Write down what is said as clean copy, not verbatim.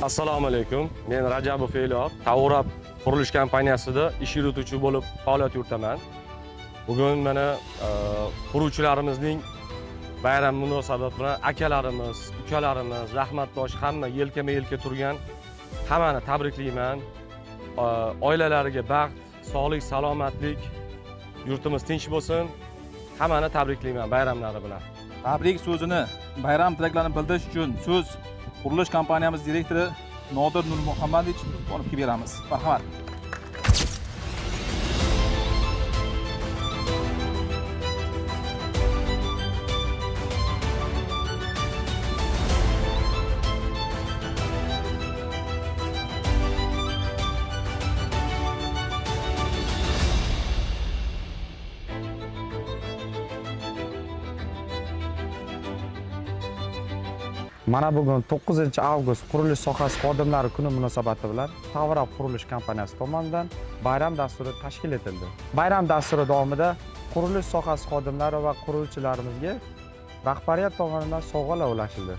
Assalomu alaykum. Men Rajabov Elyor, Tavrab qurilish kompaniyasida ish yurituvchi bo'lib faoliyat yuritaman. Bugun mana quruvchilarimizning bayram munosabati bilan akalarimiz, ukalarimiz, rahmatdosh hamma yelkama-yelka turgan hammani tabriklayman. Oilalariga baxt, sog'lik, salomatlik, yurtimiz tinch bo'lsin. Hammani tabriklayman bayramlari bilan. Tabrik so'zini, bayram tilaklarini bildirish uchun so'z qurilish kompaniyamiz direktori Nodir Nurmuhammadovich Sultonovga beramiz. Marhamat. Mana bugun 9-avgust qurilish sohasi xodimlari kuni munosabati bilan Tavrab qurilish kompaniyasi tomonidan bayram dasturi tashkil etildi. Bayram dasturi davomida qurilish sohasi xodimlari va quruvchilarimizga rahbariyat tomonidan sovg'alar ulashildi.